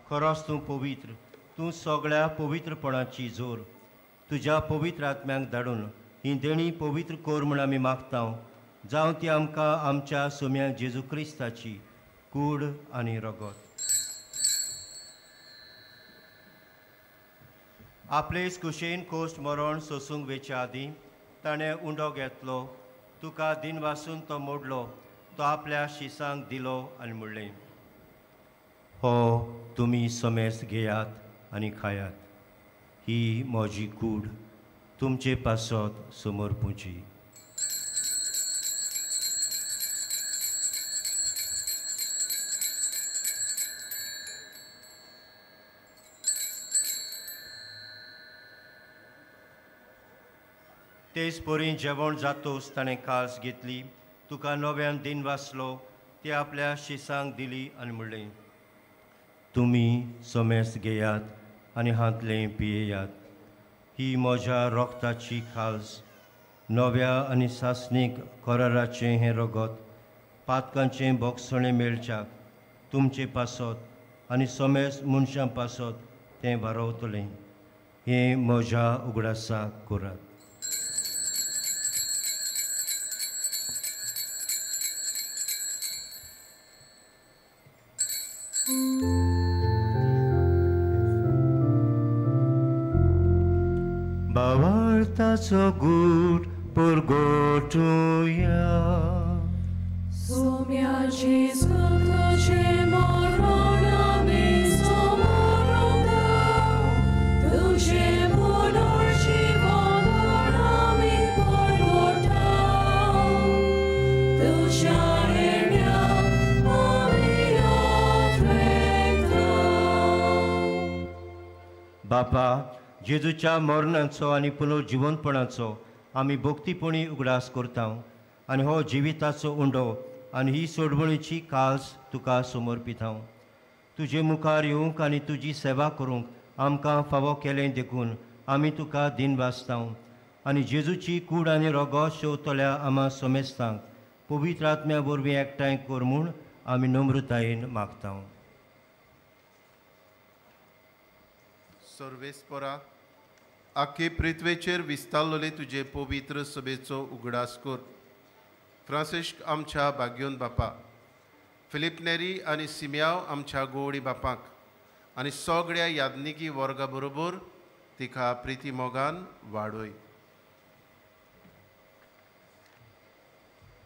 B: खरोच तूं पवित्र, तूं सगळ्या पवित्रपणाची जोर. तुज्या पवित्र आत्म्यांक धाडून ही देणी पवित्र कर म्हूण आमी मागता. जावं ती आमकां आमच्या सोम्या जेजू क्रिस्ताची कूड आनी रगत. आपलेच कुशेन कोश्ट मरण सोसूंक वेच्या आदीं ताणें उंडो घेतलो, तुका दिनवासून तो मोडलो, तो आपल्या शिसांक दिलो आनी म्हणलें, हो तुमी समेस्त घेयात आनी खायात, ही म्हजी कूड तुमचे पासत समर्पुची. तेच परी जेवण जातोच ताणें कास घेतली, तुका नव्यान दिन वाचलो, ती आपल्या शिसांक दिली आनी म्हणलें, तुमी समेस्त घेयात आनी हांतलें पियेयात, ही म्हज्या रोगताची खाज, नव्या आनी सासणीक कराराचें हें रगत पातकांचें बोगसणें मेळच्याक तुमचे पासत आनी समेस्त मनशां पासत तें वारोवतलें. हें म्हज्या उगडासाक करात. बावार्थाचो गूट परगटुया.
C: सोम्या जेजू तुजें मरण आमी समोरता, तुजें पुनर्जीवन आमी परगटा, तुज्या येण्याक आमी अत्रेता.
B: बापा, जेजूच्या मरणाचो आनी पुनर्जिवनपणाचो आमी भक्तीपणी उगडास करता आनी हो जिविताचो उंडो आनी ही सोडवणीची काल्स तुका समर्पिता. तुजे मुखार येवंक आनी तुजी सेवा करूंक आमकां फावो केलें देखून आमी तुका दिनवासता आनी जेजूची कूड आनी रोगो शेवतल्या आमा समेस्तांक पवित्र आत्म्या वरवीं एकठांय कर म्हूण आमी नम्रतायेन मागता.
G: सर्वेस्परा आखे पृथ्वेचेर विस्तारलेले तुजे पवित्र सभेचो उगडास कर. फ्रांसिस्क आमच्या भाग्योन बापा, फिलीप नेरी आनी सिमियाव आमच्या गोवडी बापाक आनी सगळ्या याज्ञिकी वर्गा बरोबर तिका प्रिती मोगान वाडय.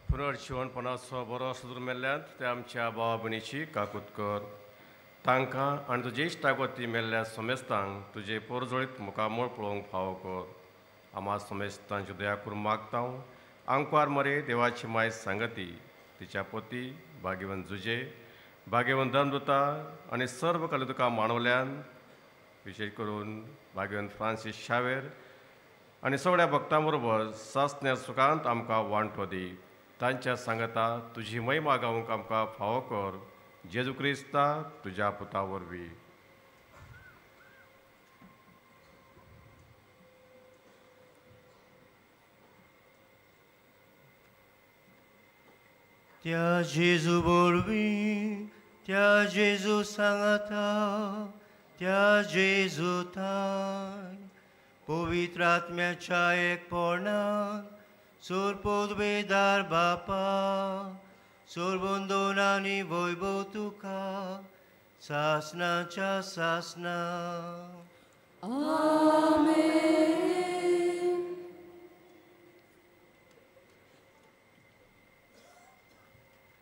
H: पुनर्जिवणपणाचो बरो सुदूर मेल्ल्यान ते आमच्या भावा भयणीची काकूत कर. तांकां आनी तुजे इश्टागती मेल्ल्या समेस्तांक तुजे पोरजोळीत मुखामळ पळोवंक फावो कर. आमा समेस्तांची दया करून मागता. आंकवार मरे देवाची माय सांगती, तिच्या पती भाग्यवंत जुजे, भाग्यवंत धर्मदूता आनी सर्व कला तुका मानवल्यान, विशेश करून भाग्यवंत फ्रांसीस शावेर आनी सगळ्या भक्तां बरोबर सासण्या सुखांत आमकां वांटो दी. तांच्या सांगता तुजी महिमा गावंक आमकां फावो कर. जेजू क्रिस्ता तुज्या पुता वरवीं.
B: त्या जेजू वरवीं, त्या जेजू सांगता, त्या जेजू थाय पवित्र आत्म्याच्या एकपणान सोरपोदवेदार बापा सोरबंदोन आनी वैभव तुका सासनाच्या सासना.
C: आमेन.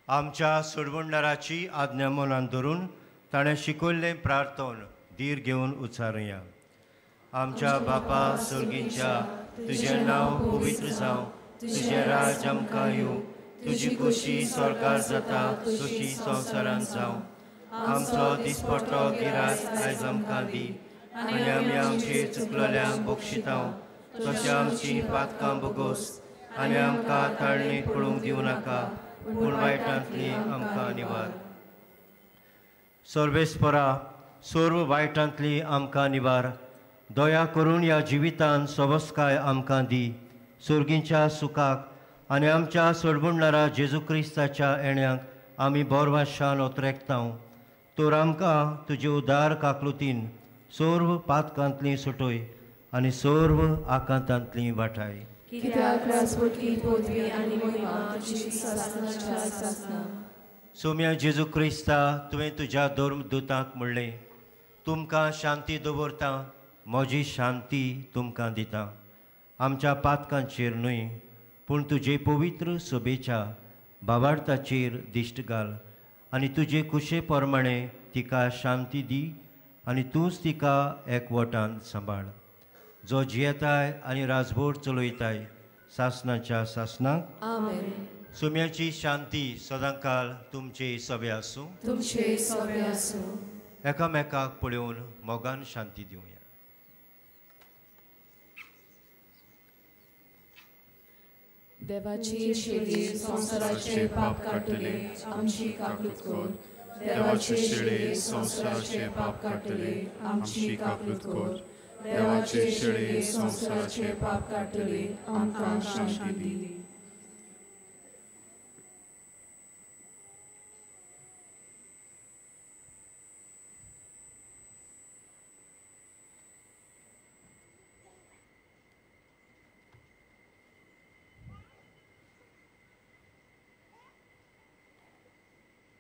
B: आमच्या सोडवणदाराची आज्ञा मनान धरून ताणें शिकयल्लें प्रार्थन धीर घेवन उच्चारुया. आमच्या बापा सर्गींच्या, तुजें नांव पवित्र जावं, तुजें राज आमकां येवं, तुजी खुशी स्वर्गार जाता तशी संवसारांत जावं. आमचो दिसपट्टो गिरास आयज आमकां दी आनी आमी आमचे चुकलेल्यांक बक्षिता तशें आमची पातकां बोगोस आनी आमकां ताळणी पळोवंक दिवं नाका, पूण वायटांतली आमकां निवार. सर्वेस्परा सर्व वायटांतली आमकां निवार. दया करून ह्या जिवितान सवस्काय आमकां दी. सर्गींच्या सुखाक आनी आमच्या सोडवणदारा जेजू क्रिस्ताच्या येण्याक आमी बोरवाशान ओतरेकता. तर आमकां तुजे उदार काकलुतीन सर्व पातकांतली सुटय आनी सर्व आकांतांतली वाटाय.
C: कित्याक राजवटकी पदवी आनी महिमा तुजी सासणाच्या सासणा.
B: सोम्या जेजू क्रिस्ता, तुवें तुज्या धर्मदूतांक म्हणलें, तुमकां शांती दवरता, म्हजी शांती तुमकां दिता. आमच्या पातकांचेर न्हय पूण तुजे पवित्र सभेच्या भावार्थाचेर दिश्ट घाल आनी तुजे कुशे प्रमाणे तिका शांती दी आनी तूंच तिका एकवटान सांबाळ, जो जियेताय आनी राजभोर चलयताय सासणाच्या सासणाक.
C: आमेन.
B: सोम्याची शांती सदांकाल तुमचे सभे आसूं.
C: तुमचे सभे आसूं.
B: एकामेकाक पळोवन मोगान शांती दिवया.
C: देवाची शेळी संवसाराचे पाप काडटले, आमची काकूत कर.
I: देवाची शेळी संवसाराचे पाप काडटले, आमची काकूत कर. देवाची शेळी संवसाराचे पाप काडटले, आमकां शांती दी.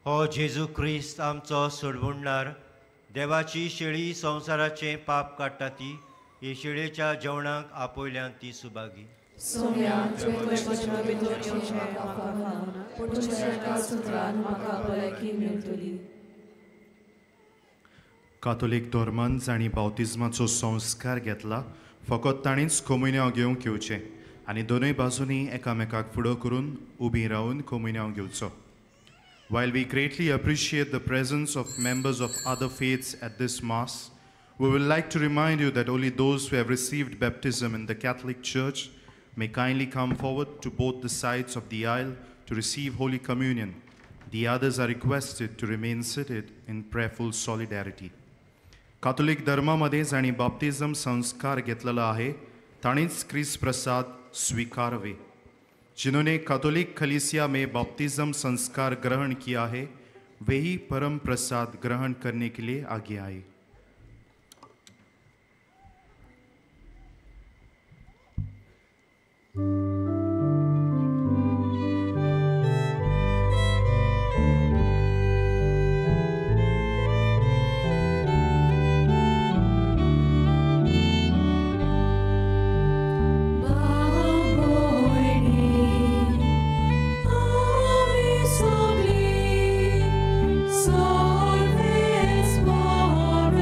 B: हो जेजू क्रिस्त आमचो सोडवणदार, देवाची शेळी संवसाराचें पाप काडटा ती हे शेळयेच्या जेवणाक आपयल्यान ती सुभागी.
C: सोम्या, तुवें म्हज्या भितर येवचें म्हाका फावना, पूण तुज्या एका सुत्रान म्हाका भलायकी मेळटली.
I: कातोलीक धर्मान जांणी बावतिज्माचो संस्कार घेतला फकत ताणीच कोमुन्यांव घेवंक येवचें आनी दोनूय बाजूंनी एकामेकाक फुडो करून उबी रावन कोमुन्यांव घेवचो. While we greatly appreciate the presence of members of other faiths at this Mass, we would like to remind you that only those who have received baptism in the Catholic Church may kindly come forward to both the sides of the aisle to receive Holy Communion. The others are requested to remain seated in prayerful solidarity. Catholic धर्मामध्ये जांणी बाप्तिझम संस्कार घेतलेलो आहे ताणीच क्रिस्त प्रसाद स्वीकारवे. जिन्होंने Catholic कलीसिया में बाप्तिज्म संस्कार ग्रहण किया है वे ही परम प्रसाद ग्रहण करने के लिए आगे आए.
C: Solves por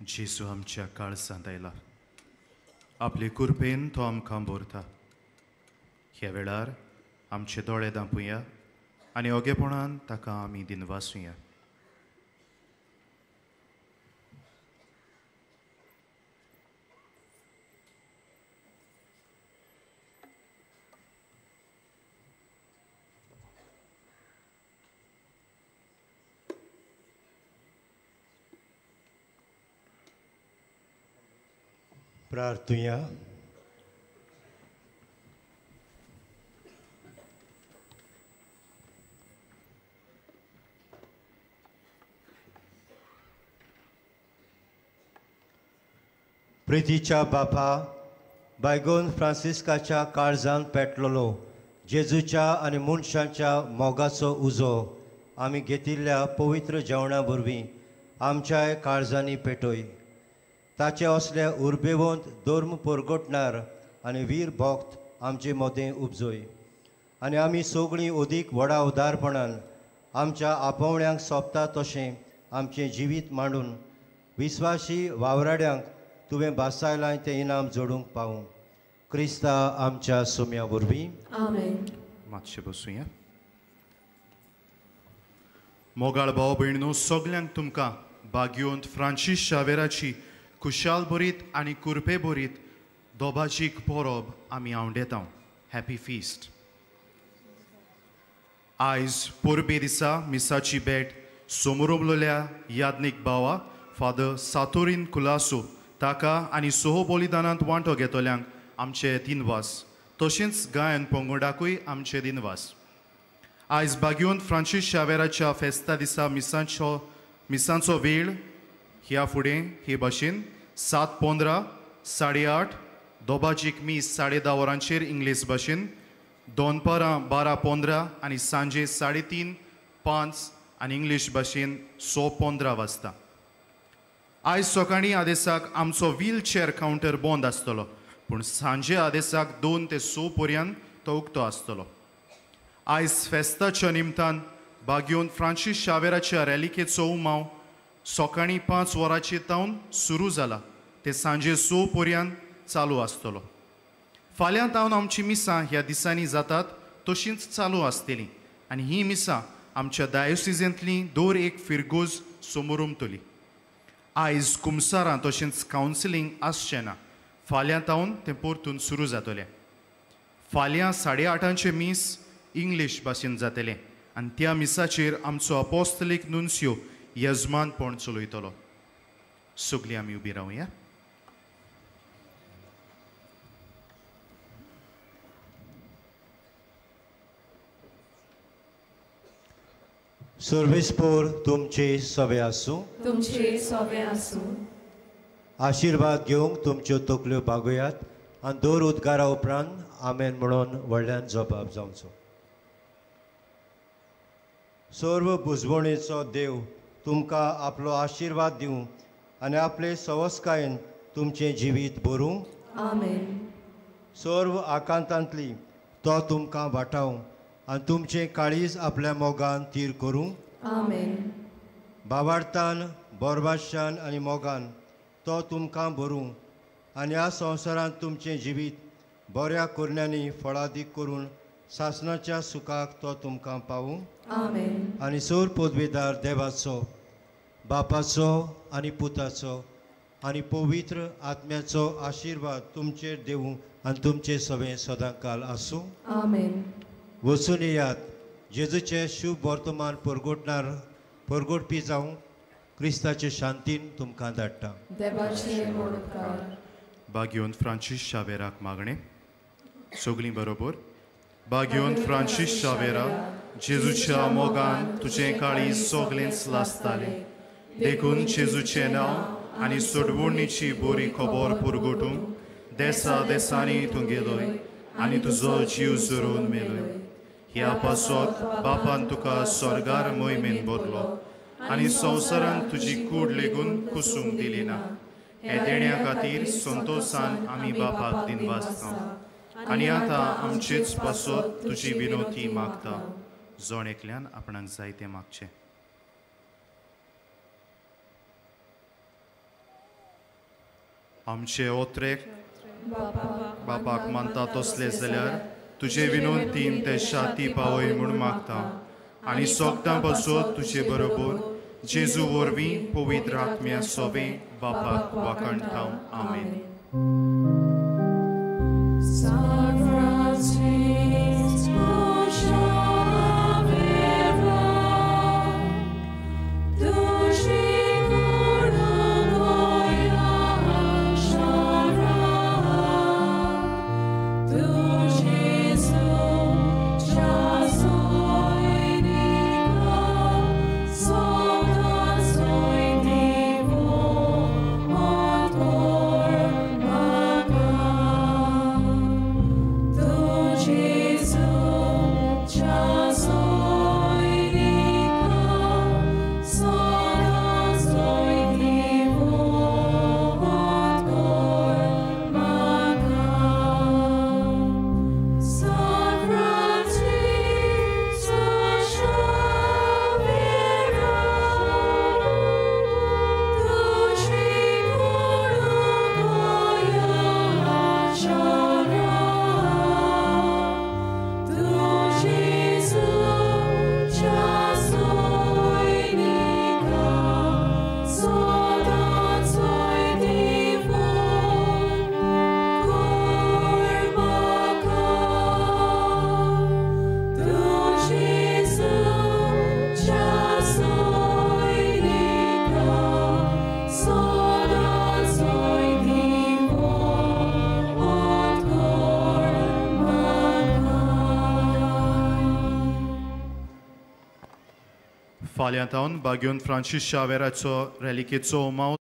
I: जेजू आमच्या काळजांत आयला, आपले कृपेन तो आमकां भरता. ह्या वेळार आमचे दोळे दांपुया आनी ओगेपणान ताका आमी दिनवासुया.
B: प्रार्थुया. प्रितीच्या बापा, बायगोन फ्रांसिस्काच्या काळजान पेटलेलो जेजूच्या आनी मनशाच्या मोगाचो उजो आमी घेतिल्ल्या पवित्र जेवणा वरवीं आमच्याय काळजांनी पेटय. ताचे असले उर्बेवंत धर्म परगटणार आनी वीर भक्त आमचे मदें उपजय आनी आमी सगळीं अदीक व्हडा उदारपणान आमच्या आपोवण्यांक सोंपता तशें आमचें जिवीत मांडून विस्वाशी वावराड्यांक तुवें भासायलां तें इनाम जोडूंक पावूं. क्रिस्ता आमच्या सुम्या वरवीं.
C: आमेन.
I: मातशें बसुया. मोगाळ भाव भयणीनो, सगल्यांक तुमकां बागयोंत फ्रांसीस शावेराची खुशाल भरीत आनी कुरपे भरीत दोबाजीक परब आमी आवडेता. Happy feast. आयज परबे दिसा मिसाची भेट सोमरोबलोल्या याज्ञीक भावा फादर सातोरीन कुलासो ताका आनी सोहो बलिदानांत वांटो घेतल्यांक आमचे दिनवास, तशेंच गायन पंगडाकूय आमचे दिनवास. आयज बागयोन फ्रांसीस शावेराच्या फेस्ता दिसा मिसांचो वेळ ह्या फुडें हे भाशेन 7:15, 8:30, दोबाजीक मीस 10:30 वरांचेर इंग्लीश भाशेन, दनपारां 12:15 आनी सांजे 3:30, 5 आनी इंग्लीश भाशेन 6:15 वाजता. आयज सकाळीं आदेसाक आमचो व्हीलचेअर कावंटर बंद आसतलो, पूण सांजे आदेसाक 2 ते 6 पर्यंत तो उक्तो आसतलो. आयज फेस्ताच्या निमतान बागयोन फ्रांसीस शावेराच्या रॅलिकेचो उमाव सकाळीं 5 वरांचेर तावन सुरू जाला ते सांजे 6 पर्यंत चालू आसतलो. फाल्यां तावन आमची मिसां ह्या दिसांनी जातात तशींच चालू आसतलीं आनी ही मिसां आमच्या डायोसिजेंतली दर एक फिरगोज समोर उमतली. आयज कुमसारां तशेंच कावन्सिलींग आसचें ना. फाल्यां तावन तें परतून सुरू जातलें. फाल्यां 8:30 मीस इंग्लीश भाशेन जातलें आनी त्या मिसाचेर आमचो अपोस्तलीक नुन्सियो यजमानपण चलयतलो. सगळीं आमी उबी रावया.
B: सर्वेस्पोर तुमचे सवे आसूं.
C: तुमचे सवे आसूं.
B: आशिर्वाद घेवंक तुमच्यो तकल्यो बागोयात आनी दर उद्गारा उपरांत आमेन म्हणून व्हडल्यान जबाब जावचो. सर्व बुजवणेचो देव तुमकां आपलो आशिर्वाद दिवं आनी आपले सवस्कायेन तुमचें जिवीत भरूं.
C: आमेन.
B: सर्व आकांतांतली तो तुमकां वाटावं आनी तुमचें काळीज आपल्या मोगान थीर करूं.
C: आमेन.
B: भावार्थान, बोरबाशान आनी मोगान तो तुमकां भरूं आनी ह्या संवसारांत तुमचें जिवीत बऱ्या करण्यांनी फळादीक करून सासणाच्या सुखाक तो तुमकां पावूं.
C: आमेन.
B: आनी सोर पदवेदार देवाचो, बापाचो आनी पुताचो आनी पवित्र आत्म्याचो आशिर्वाद तुमचेर देवूं आनी तुमचे सवें सदांकाल आसूं.
C: आमेन.
B: वचून येयात, जेजूचें शुभ वर्तमान परगटणार परगटपी जावं. क्रिस्ताचे शांतीन तुमकां धाडटा.
C: देवाचे उपकार.
I: बागयोन फ्रांसीस शावेराक मागणें. सगळीं बरोबर. बागयोन फ्रांसीस शावेरा, जेजूच्या मोगान तुजें काळीज सगळेंच लासतालें, देखून जेजूचें नांव आनी सोडवणीची बरी खबर पुरगटूंक देसा देसांनी तूं गेलोय आनी तुजो जीव झरोवन मेलोय. ह्या पासत बापान तुका स्वर्गार मोहिमेन भरलो आनी संवसारान तुजी कूड लेगून कुसूंक दिली ना. हे देण्या खातीर संतोशान आमी बापाक दिनवासता आनी आतां आमचेच पासत तुजी विनोती मागता. जण एकल्यान आपणाक जाय तें मागचें. आमचे ओत्रेक बापाक मानता तसले जाल्यार तुजे विनंतीन ते शांती पावय म्हूण मागता आनी सोगदां बसोत तुजे बरोबर जेजू वरवीं पवित्र आत्म्या सोबे बापाक वाखाणता. आमेन. फाल्यां तावन बाग्योन फ्रांसीस शावेराचो रॅलिकेचो उमाव.